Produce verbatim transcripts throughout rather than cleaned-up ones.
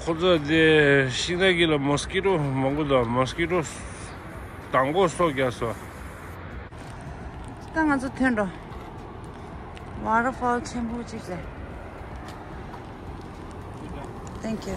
ཁོ་ཚོ་དེ་ཤིང་ནགས་ཀྱི་ལ་མོ་སི་ཀི་ཊོ་མང་པོ་དང་མོ་སི་ཀི་ཊོ་དང་པོ་སོ་རྒྱག་སོ། ད་ང་ཚོ་ཐོན་འགྲོ། ཝ་ཊར་ཕོལ་ཆེན་པོ་གཅིག་རེད། Thank you.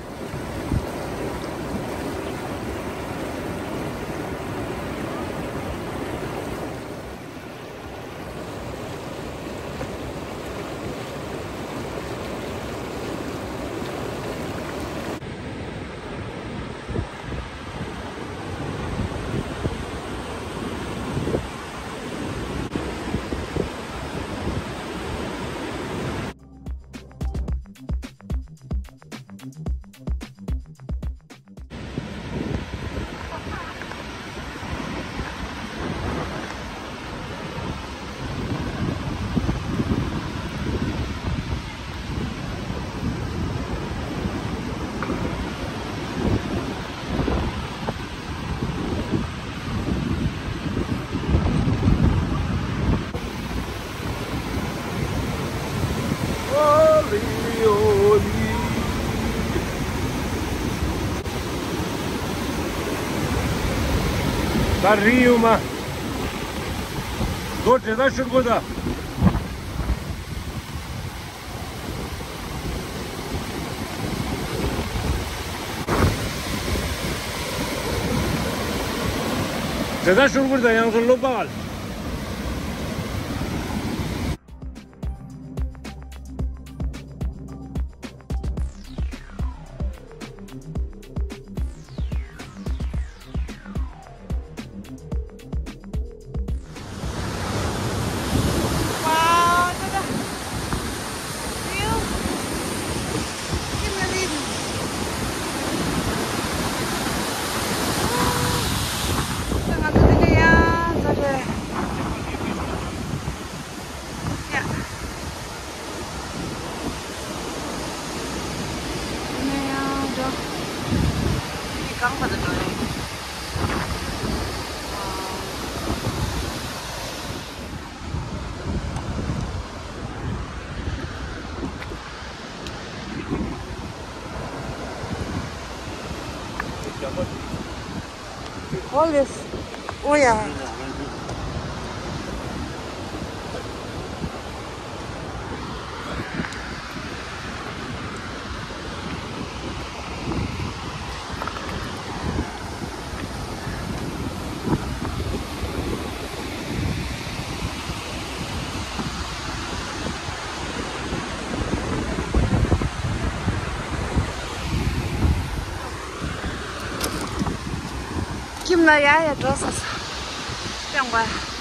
ད་རིང་ཡོད་མ། ལོ་དྲེད་ད་ཤོར་གོ་ད། དྲེད་ད་ཤོར་གོ་ད་ཡང་སོ་ལོ་པ་ལ། ཨོ་ལེས། ཨོ་ཡ། ཁྱིམ་ལ་ཡ་ཡ་འགྲོ་ས་ས། སྤྱང་པ།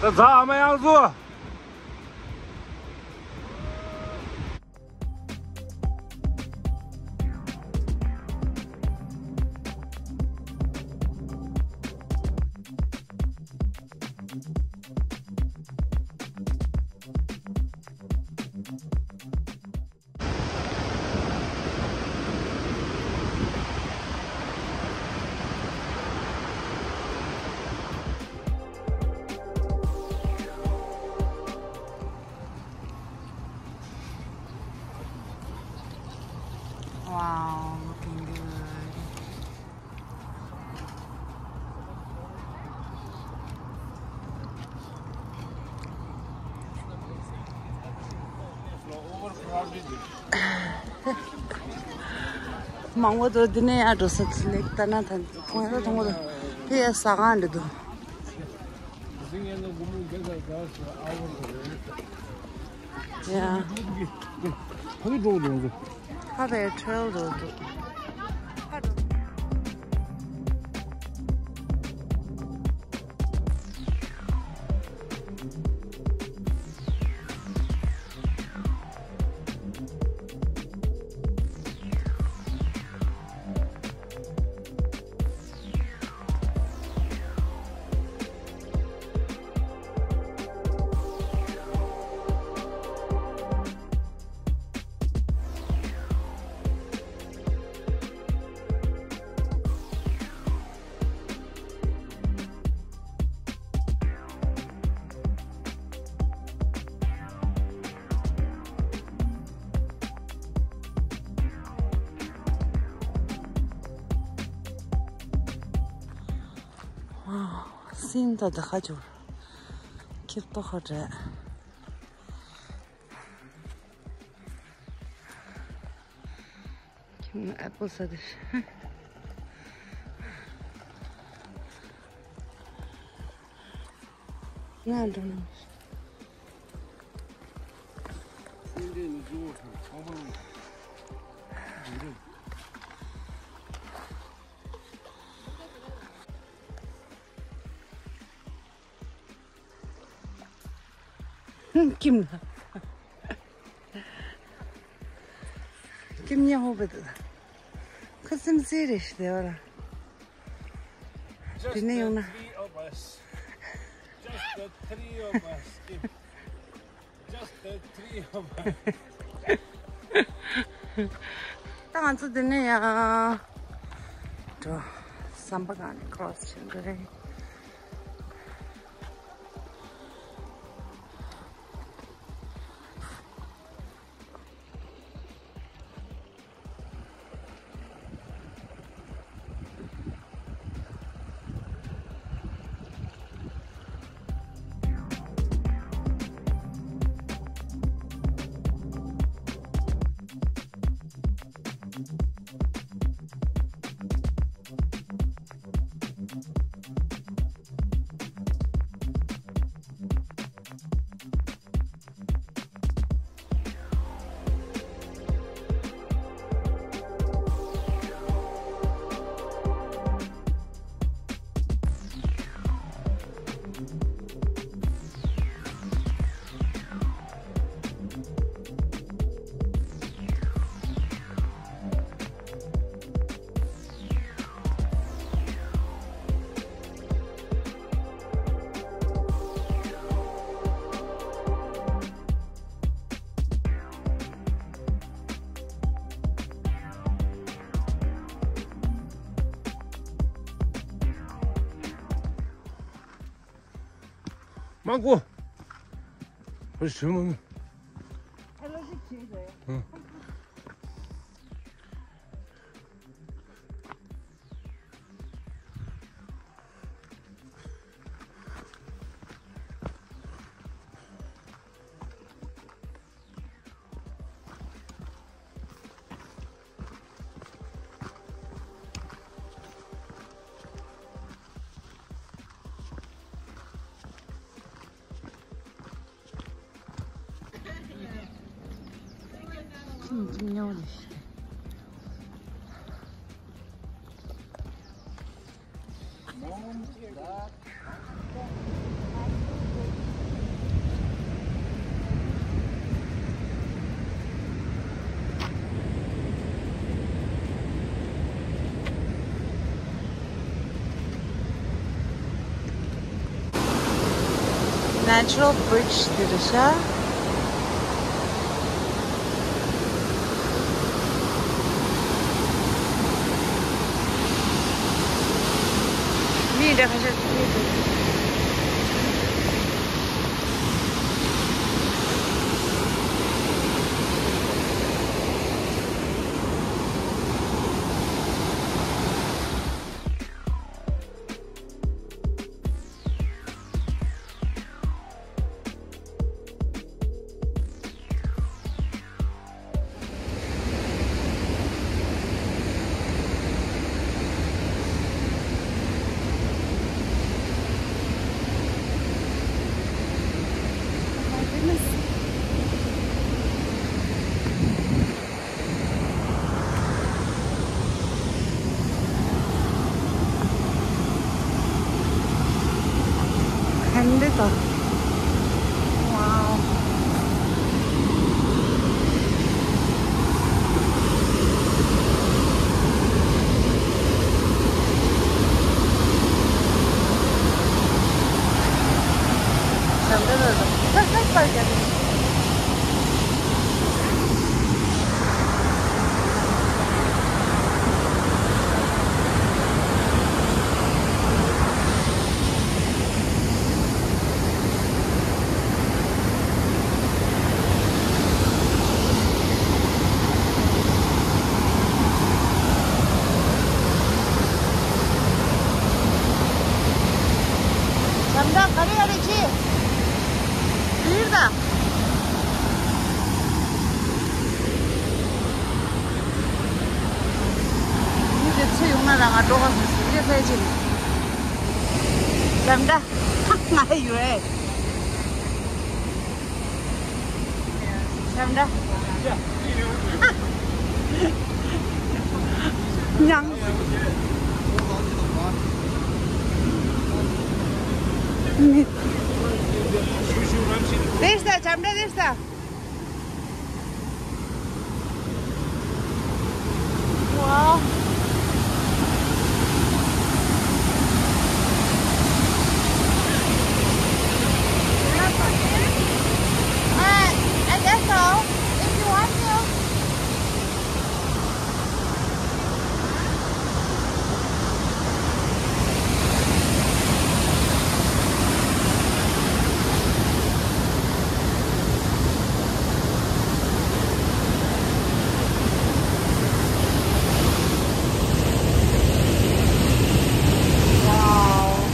ད་ཛ་ཨ་མ་ཡང་བཟོ། Wow, looking good. མང་པོ་འདུག་འདི་ནས་ཡར་འགྲོ་ས་ཚུལ་ལེགས་ལྟ་ན་ཐང་། ང་ཚོ་མཐོང་གི་འདུག་དེ་ཡ་ཟ་ཁང་འདྲ་འདུག་ཡ། ཁ་བའི་ཁྲོལ་འགྲོ་འདུག་སིན་ད་ད་ཁ་ཅུར་ཁྱེར་ཏོ་ཁ་བྲལ། ཁྱིམ་ན་ཨེ་པོ་ཟ་དེ་ཤ། ང་འགྲོ་ན། ཁྱིམ་ལ། ཁྱིམ་ཉེ་ཧོ་བེ་དུ། ཁ་སིམ་སི་རེ་ཞིག་དེ་བ་ར། དེ་ནས་ཡོང་ན། Just the three of us. Just the three of us. ད་ང་ཚོ་དེ་ནས་ཡང་འགྲོ། ཟམ་པ་སྒང་ནས་ཁོ་སི་བྱེད་འགྲོ་རེད། མ་གོ། ཧོ་ཞུ་མ་མི། ཧེ་ལོ་ཞིག་བྱེད་རེད། ཧུ། ཁྱིམ་ཁྱིམ་ཉོ་རེ་ཞིག Natural bridge དེ་རེད་ཤག་མི་འདྲ་ཁ་ཤས་ཚོ་ཡོད་འདུག་འདི་ད། ཝའོ། ཞབས་འདྲ་ལ་ད་ཧ་ཧ་པར་རྒྱག་གི། ཞབས་འདྲ་ག་རེ་ག་རེ་བྱེད། ཡིར་ད། མི་དེ་ཚོ་ཡོང་ན་ར་ང་འགྲོ་ག་ཟེར་ཟེར་ཡོད་ས་ཅིག་ཞབས་འདྲ། ང་ཡོད་ཨེ། ཞབས་འདྲ། མྱང་། དེ་ས་ཞབས་འདྲ་དེ་ས། Wow. Uh, I guess so. If you want to. Wow.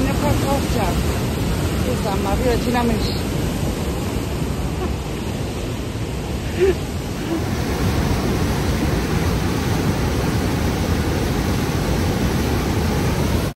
ནེ་པཱལ་ཁོག་ཅག་དེ་ཙམ་མ་རེད་ཅི་ན་མི་ཤེས།